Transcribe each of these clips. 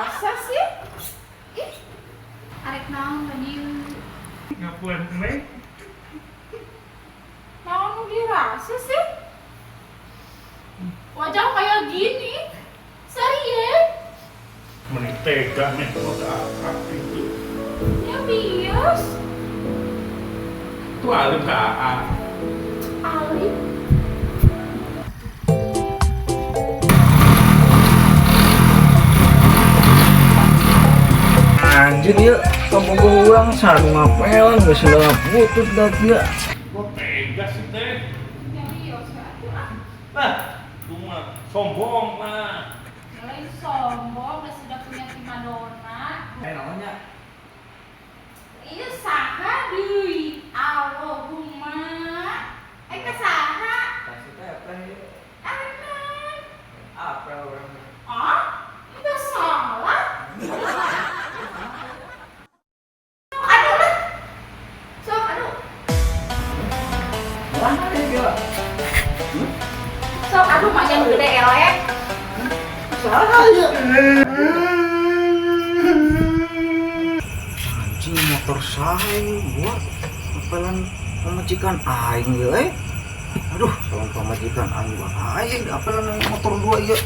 Rasa sih? Ih, arek naon ka dieu? Ngapain neng? Naon nu dirasa sih? Wajah kayak gini. Serius? Meni tega nih mau akrab gitu. Ya bias. Itu alim ke AA. Alif. Anjir ya, kampung urang sanu ngapelan geus sudah butut dah dia. Kok tega sih teh? Ya bias ya atuh ah. Nah, cuma sombong nah. Mulai sombong udah sudah punya primadona. Eh namanya Iya saha deui. Allahumma. Eh ka saha? pasti teh apa ya? Arek naon? Apa orang? Ah, enggak salah. Aduh lah. Sok aduh. Mana ya dia? Sok aduh mah yang gede elek. Salah ya. Anjing motor saya gua apelan pamajikan aing ya eh. Aduh, sama pamajikan aing bahaya apelan motor dua ya.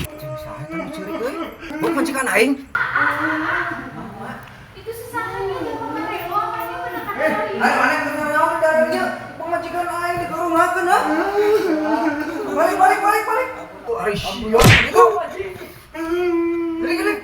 Anjing saya kan curi euy. Gua pamajikan aing. Itu sesahannya yang kemarin lo apanya bener kan? Ayo mana bener naon dari dia? Pamajikan aing dikarunghakeun ha. Balik balik balik balik. Tuh ari sia gitu. Gini gini.